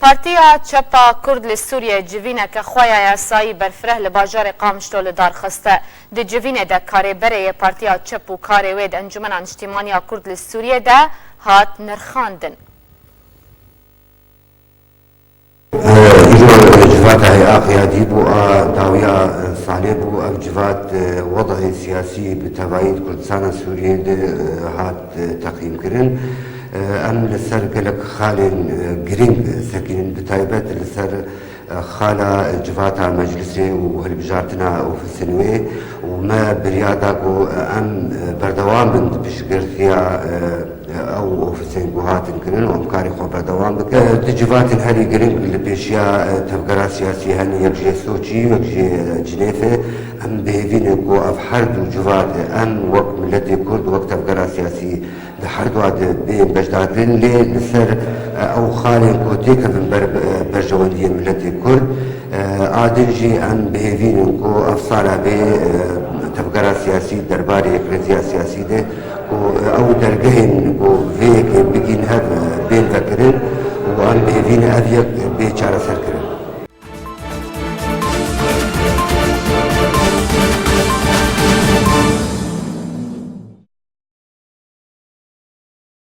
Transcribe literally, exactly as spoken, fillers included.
Partiya Çepa Kurd li Sûriyê civîneke xwe ya yasayî berfireh li bajarê Qamişlo li dar xiste. Di civînê de karê berê yê Partiya Çep û karê wê di Encûmena Niştîmaniya Kurd li Sûriyê de hat nirxandin. Îro civata hê a qiyadî bû a dawiya salê bû. Ev civat, e, wedayê siyasî bi tevayî di Kurdistana Sûriyê de, e, hat, e, teqîmkirin. E, em li ser gelek xalên, e, girîng sekînin, bi taybet li ser, e, xala civata meclisê û hilbijartina ofisên wê û me birya da ku, e, em, e, berdewam bin di piştgirtiya, e, ew ofisên ku hatin kirin û em karê xwe berdewam bikin. Di civatên herî giring li pêşiya, e, tevgera siyasî hene, yek jê Soçî, yek jê, e, Cinêfê. Em bi hêvî ne ku ev her du civat, e, em wek miletê Kurd, wek tevgera siyasî di her dua de bên beşdarkirin, lê li ser, e, ew xalên ku têkevin ber, e, berjewendiyên miletê Kurd, e, a din jî em bi hêvî ne ku ev sala bê, e, tevgera siyasî derbarê yekreziya siyasî de ku, e, ew dergehên ku vê yekê bigîn hev, e, bên vekirin û em bi hêvî ne ev yek bê çareserkirin.